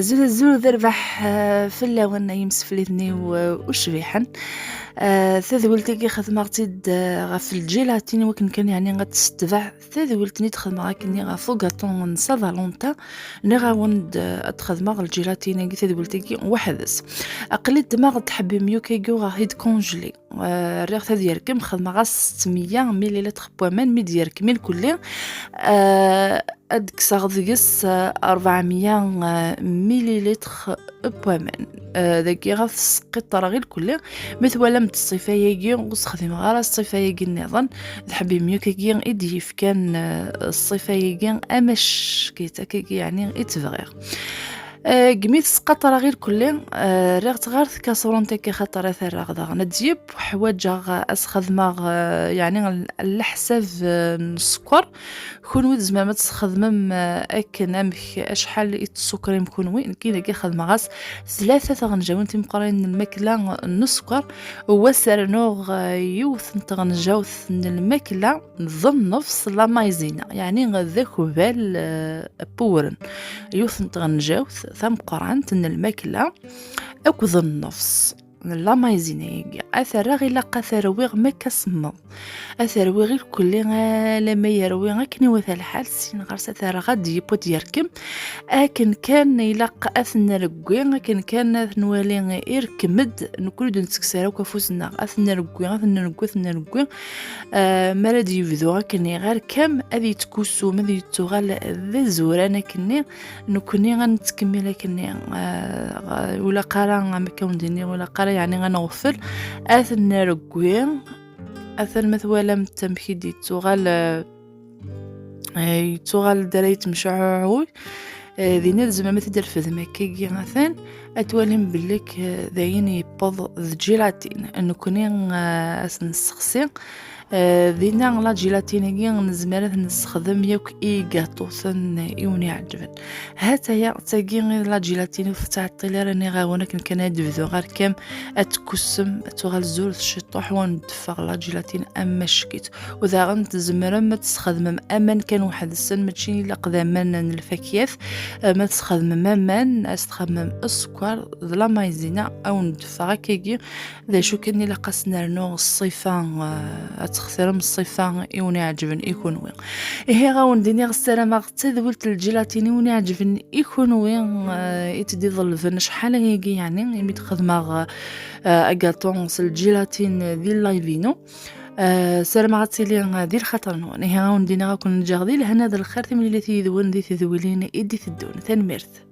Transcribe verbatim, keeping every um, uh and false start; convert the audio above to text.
Azul azul d rrbeḥ, eh, fell-awen ay imsefliden-iw, eh, ucbiḥen. Eh, tadwilt-agi xedmeɣ-tt-id, eh, ɣef lǧilatin, wakken kan, yeɛni, ad tettbeɛ tadwilt-nni d-xedmeɣ akkenni ɣef ugaṭu n Saint Valentin. Nniɣ-awen-d, eh, ad xedmeɣ lǧilatin-agi, tadwilt-agi weḥd-s. Aql-i ddmeɣ-d ḥebb imyuk-agi, uɣeɣ-t-id congelé. Eh, rriɣ-t ad yerkem, xedmeɣ-as settemya millilitre n waman, mi d-yerkem ilkulli, eh, ad kkseɣ deg-s, eh, rebɛemya, eh, millilitre n waman. Eh, dagi ɣef sqiṭreɣ ilkulli. Mi twalam-d ṣṣifa-agi, ur sexdimeɣ ara ṣṣifa-agi nniḍen. D ḥebb imyuk-agi i d-yefkan, eh, ṣṣifa-agi amackit, akkagi, yeɛni, i tt-bɣiɣ. Eh, gmi tesqaṭreɣ ilkulli, eh, rriɣ-tt ɣer tkaṣrunt-agi, xaṭer ad t-rreɣ daɣen ad d-yib. Ḥwaǧeɣ, eh, ad s-xedmeɣ, eh, yeɛni, l-, leḥsab, eh, n sskeṛ. Kunwi tzemrem ad tesxedmem, eh, akken amek, acḥal i tessukrim kunwi. Nekki dagi xedmeɣ-as tlata tɣenjawin timeqqranin n lmakla n sskeṛ, u ad s-rnuɣ, eh, yiwet n tɣenjawt n lmakla d nnefs, la maïzena, yeɛni d akbal, eh, n wewren. Yiwet n tɣenjawt tameqqrant n lmakla akked nnefs n la maïzena-agi. Ad t-rreɣ, ilaq ad t-rwiɣ makk asemmeḍ. Ad t-rwiɣ ilkulli alamma yerwi akken iwata lḥal, syin ɣer-s ad t-rreɣ ad d-yewwi ad d-yerkem. Akken kan ilaq ad t-nrewwi, akken kan ad t-nwali irkem-d, nekkni ur d-nettekkes ara akk afus-nneɣ. Ad t-nrewwi, ad t-nrewwi, ad t-nrewwi. Ah, mi ara d-yebdu akken iɣerkem, ad yetkusum, ad yettuɣal d azuran akkenni. Nekkni ad nettkemmil akkenni, ah, ɣ-, ur ilaq ara, am akka wen-d-iniɣ, ur ilaq ara, yeɛni, ad nɣeffel. Ad t-nrewwi, atan ma twalam-t amek i d-yettuɣal, ah, eh, yettuɣal-d ara yettemceɛɛuy. Eh, dinna tzemrem ad t-id-refdem akkagi, atan ad twalim belli k-, eh, d ayen yewweḍ d tjilatin. Nekkni, eh, ad t-nessexsi. Eh, dinna la tjilatin-agi nezmer ad t-nessexdem yakk i igaṭuten i wen-iɛeǧben. Hataya, d tagi i la tjilatin ur tettɛeṭṭil ara, nniɣ-awen akken kan ad d-tebdu ɣer kam ad tkusem, ad tuɣal zur tciṭuḥ, wa n-d-teffeɣ la tjilatin am mackit. U daɣen tzemrem ad tesxedmem aman kan weḥd-sen, mačči ilaq d aman n lfakiyat. Eh, ma tesxedmem aman, ad tesxedmem sskeṛ d la maïzena, a wen-d-teffeɣ akkagi. D acu kan ilaq ad s-nernu ṣṣifa, eh, ad textirem ṣṣifa i wen-iɛeǧben i kunwi. Ihi, a wen-d-iniɣ, ssarameɣ d tadwilt n lǧilatin i wen-iɛeǧben i kunwi, eh, i tt-id-iḍelben acḥal ayagi, yeɛni, imi d-xedmeɣ, eh, agaṭu s lǧilatin di live-inu. Eh, ssarameɣ ad tili, eh, di lxaṭer-nwen. Ihi, a wen-d-iniɣ, a ken-ǧǧeɣ di lehna d lxir, timlilit yid-wen di tedwilin i d-iteddun. Tanemmirt.